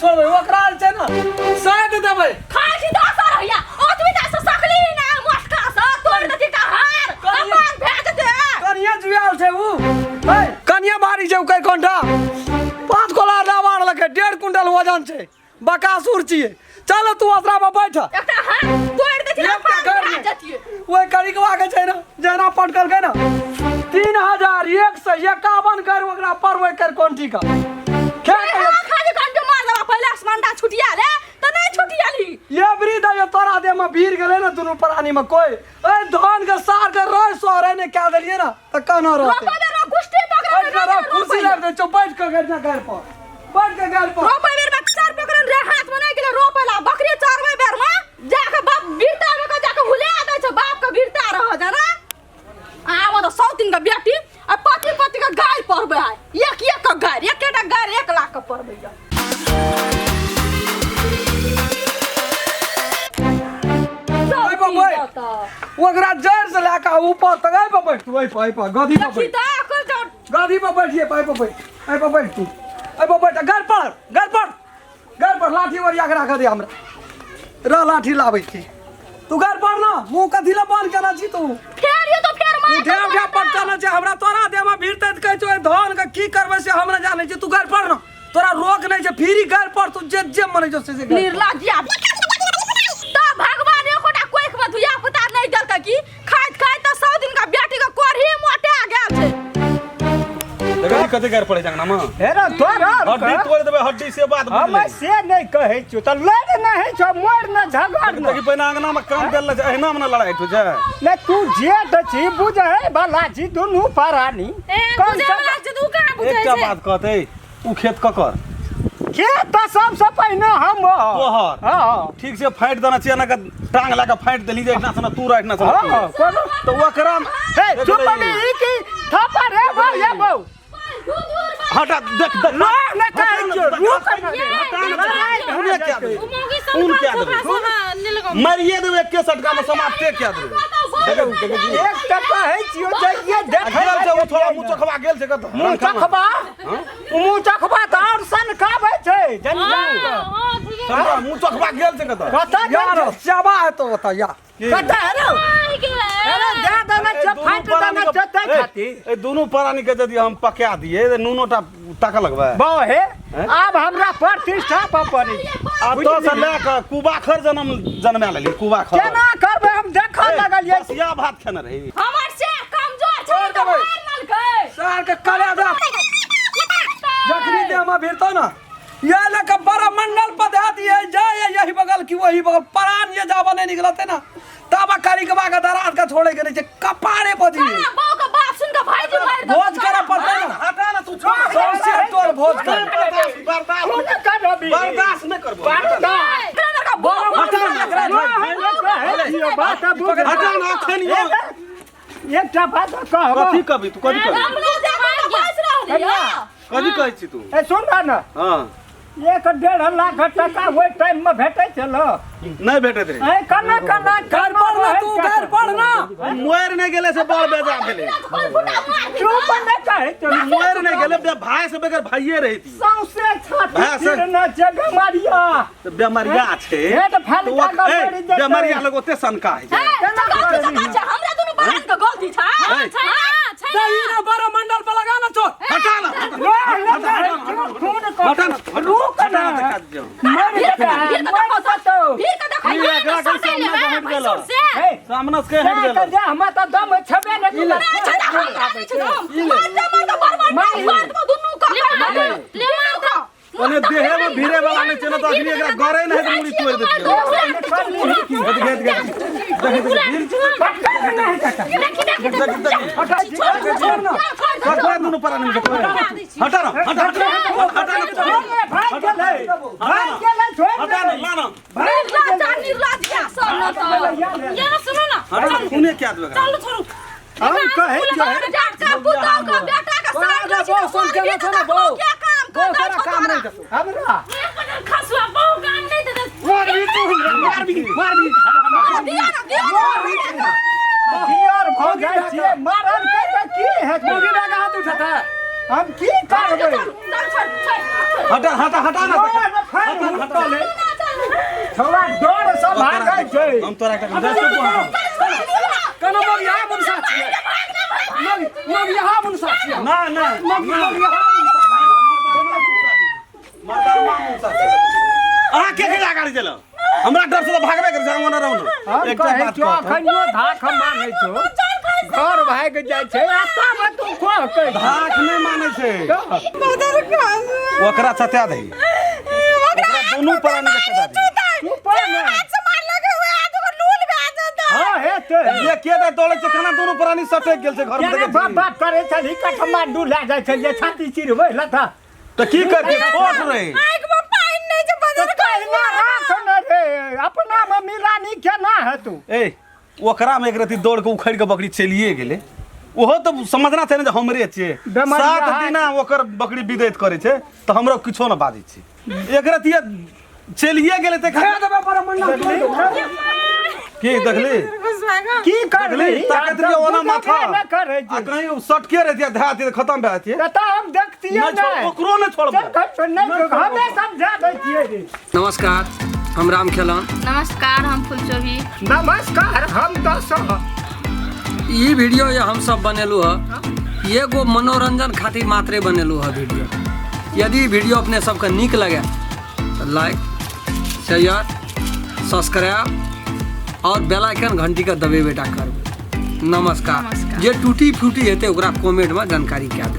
छोड़बै ओकरा जे छै ने साइड देबै खाइ छी दोसर हैया ओतबी टा से सकली ना मोटका से तोड़ देती का हार अपन भेज दे कनिया जुआल छै उ है कनिया भारी छै ओकर कोंठा पाँच कोला डाबार लके 1.5 कुंटल वजन छै बकासुर छियै चल तू असरा पर बैठ एकटा हाथ तोड़ देती एकटा अपन कर भेज देती ओहि करिकवा के छै ने जेना पटकलकै ने 3151 कर ओकरा पर ओहि कर कोंठी का खे के खाली कंटू मार देबा पहिले आसमानटा छुटिया ले त नहीं छुटियाली ये बरी दैयो तोरा देह में भीड़ गेलै ने दुनू प्राणी में कोई ए धान के सार के रह सोहरे ने कए देलियै ने तऽ केना रहतै रोपे बेर में गुष्टी पकड़न बैठ के रह कुर्सी लाबि दै छौ बैठ के गाड़ि गाड़ि पर बैठ के गाड़ि पर रोपे बेर में चार पकड़न रे हाथ में नहीं गेले रोपे ला बकरी चरबै बेर में जाके बाप बिरता में के जाके हुले दै छै बाप के बिरता रह जाना आब तऽ सौ दिन के बेटी आ पति पति के गाय पड़बै आइ एक एक के गाय एकेटा गाय 1 लाख के पड़बै या ओहि पर बैठ। ओकरा जड़ से लए कऽ ऊपर तक एहि पर बैठ तू एहि पर एहि पर गदी पर देखी बैठ तऽ अकल जाउ गदी पर बैठिए एहि पर बैठ एहि पर बैठ तू एहि पर बैठ घर पर घर पर घर पर लाठी ओरिया के राखऽ दे हमरा रह लाठी लाबै छी तू घर पर ना मुँह कथी लए बंद केने छी तू फेर ये तो फेर मार उठे उठे पटकल छै हमरा तोरा देह में भीड़ते तऽ कहै छौ एहि धान के की करबै से हमरा जानै छी तू घर पर ना तोरा रोक नहि छै फिरी घर पर तू जे जे मन छौ से से कर। निर्लज्जिया तो भगवान एकोटा कोख में धुया पुता नहीं देलकै की खाइत खाइत तऽ 100 दिन का बेटी के कोढ़ी मोटा गेल छै। देखै छी कते गारि पड़ै छै अंगना मे हे रे तोरा हड्डी तोड़ि देबै हड्डी से बात हम बुझली से नहि कहै छियौ तऽ लड़ नहि होइ छौ मर ने झगड़ ने देखी पहिने अंगना मे काम देल छै अहिना मे ने लड़ाइ होइ छै नहि तू जेठ छी बुझै वाला छी दुनू प्राणी ए कम बुझै से वाला छै तू कहाँ बुझै एकटा छै बात कहतै उ खेत ककर खेत तऽ सबसँ पहिने हम तोहर। हँ ठीक से फाटि देने छियै एना के टांग लए के फाटि देली जे एहिना से तू रह एहिना से हँ कोनो तऽ ओकरा हे चुप बनी ई की थप्पड़ रे बौ ये बौ हटा देख देख ना ना कहै छियौ रुक ना हुने क्या देबै उ मौगी खून सब क्या देबै? मारिए देबै एके सटका में समाप्ते क्या देबै देखै देखै छी। एक तऽ कहै छियौ जइए देखै गेल छै ओ थोड़ा मुँह चोखबा गेल छै कतऽ मुँह चखबा मुँह चखबा तऽ आओर सनकाबै छै जनी मुँह चोखबा गेल छै कतऽ कतऽ गेल यार छै? सेवा हेतौ ओतऽ या कतऽ हे रौ अरे दे देने छै फाटि देने छै तै खातिर ए दुनू प्राणी के यदि हम पका दिए तऽ नूनो टा ताकऽ लगबै बौ हे आब हमरा प्रतिष्ठा पर पड़ै छै। आ तो से लए कऽ कुबाखर जनम जनमा लेली कुबाखर केना करबै हम देखऽ लगलियै बसिया भात खेने रही हमर से कमजोर छै छोड़ तऽ देबै। मार लेलकै सार के कले दे जखनी देह में भिड़तौ ना ये लेके बड़ा मंडल पर दे दिए जाए यही बगल की वही बगल परान ये जाबा नहीं निकलते ना तब करी के बाग दराज के छोड़े के नहीं छै कपारे पर दिए तोरा बहू के बाप सुन के भाईजी मार देलकै। भोज करे पड़तै ना हटा ना तू छोड़ सौंसे टोल भोज कर बर्दाश्त खून करबी बर्दाश्त नहि करबो बर्दाश्त एकरा लड़का बहू हटा ना एकरा ना, हम कहै छियौ, बात बुझ। हटा ना अखन यो एकटा बात कहबो कथी कहबी तू कथी कहबी हम लोग देखो तऽ बैस रहली हँ। कथी कहै छी तू ए सुन ना हँ 1.5 लाख टका ओहि टाइम में भेटै छल नहि भेटैत रहै ए कना कना घर पर ना तू घर पर ना मरि नहि गेलै से बड़ बेजा भेलै कोई फुटा मार दी। चुप नहि कहै छौ मरि नहि गेलै बे भाय से बगैर भाइये रहिती सौंसे छाती भाय से- चिरने छै बेमारिया तऽ बेमरिया छै हेड फालका तऽ ओक- के ए, मरि जेतै। बेमरिया लग ओते सनका होइ छै ए, केना गलती तऽ करबी? छै, हमरा दुनू बहन के गलती छै। ए, छै ना छै दही ना बड़ा मंडल पर लगा ना छोड़ हटा ना लो, लो, लो, खून कर- हटा ना रुक हटा ना ना देखा दियौ। मरि जेतै, भीड़ के मरि देखो, जेतौ। भीड़ के देखो, ई यहाँ एकरा के के सटे सामना लेबै, से हटि गेलो। भैंसुर से। हे, सामना से हटि से गेलो तऽ जे हमरा तऽ दम छेबे नहि नहि, छै तऽ हम नहि छै दम। मारते मारते बरबाद मार। मार देबौ दुनू के। ले मार दो। ओने देहे में भिड़े वाला नहि छै ने तऽ अखनी एकरा गरे नहि हेतै मुड़ी तोड़ि देतियै देख देख देख देख देख देख देख छोड़ ना ककरा दुनू प्राणी में हटा ना हटा हटा हटा ना भाग गेलै भाग गेलै छोड़ हटा ना ला ना निर्लज्ज, निर्लज्ज या सब न तऽ। ये सुनो ना हटा ना खूने क्या देबै चलो छोड़ू हम कहै छियौ बेटा पुतहु के बेटा के साथ तोरा रहै छै, बहु सुन के और ना भी छौ ना तऽ बहु। क्या काम बहु करता तोरा छौ काम तोरा? नहीं देतौ हमरा खसुआ बहु काम नहीं देते मारबी तू मारबी मारबी दिया ना, दिया ना। दियर भऽ जाइ छियै मारल के तऽ की हेतै मोगी लगा हाथ उठाता है हम की करबै चल, चल, छोड़, छोड़, छोड़। हटा हटा हटा ना हटा ले थोड़ा डर से भागै छै हम तोरा के जा चुप हो। कनो मग यहाँ मुनसा छियै मग मग यहाँ मुनसा छियै ना ना मग मग यहाँ मुनसा मर्दानमा मुनसा छै। अहाँ के के गाड़ी चला हमरा डर से तऽ भागबे करै छै हम ओना रहू ना हम एकटा कहै बात छौ कहत हम। अखनियो धाख हम मानै छौ घर भागि जाइ छै आ तब तू कह कहि धाक नहि मानै छै ओकरा सता दही ओकरा दुनू प्राणी के सता दही चुप ने हाँ हेतै ये के दा दौड़ै छै केना दुनू प्राणी सटक गेल छै घर में केना देखै बाप छी। बाप करै छलही काठमांडू लए जाइ छलियै छाती चिरबै लता तऽ की करतै छोट रहै तऽ कहिना राख ने रे अपनामे मिलानी केना हेतौ ए ओकरा में एक रति दौड़ के उखड़ के बकरी चलिए गेलै ओहो तऽ समझना छै ने जे हमरे छियै बेमारिया सात है। दिना ओकर बकरी विदैत करै छै तऽ हमरो किछो ने बाजै छै एक रति चलिए गेलै तऽ दे देबै पर मंडल तोड़ि देबै। की देखली की करली देखली ताकत रहिए ओना माथा ने करै आ छै कहीं सटके रहतियै धए दियै खतम भए जतियै तऽ हम देखतियै नहि छोड़ नहि ओकरो नहि छोड़बै चल घर पर नहि हमे समझा दै छियै रे नमस्कार हम राम खेलन नमस्कार हम फुलचोभी नमस्कार हम दस ई वीडियो ये हम सब बनेलू है एगो मनोरंजन खातिर मात्रे बनेलू है वीडियो यदि वीडियो अपने सबके नीक लगे तो लाइक शेयर सब्सक्राइब और बेल आइकन घंटी के दबेबे टा करबै नमस्कार नमस्कार। जे टूटी फूटी हेतै ओकरा कमेंटमे जानकारी कए देबै।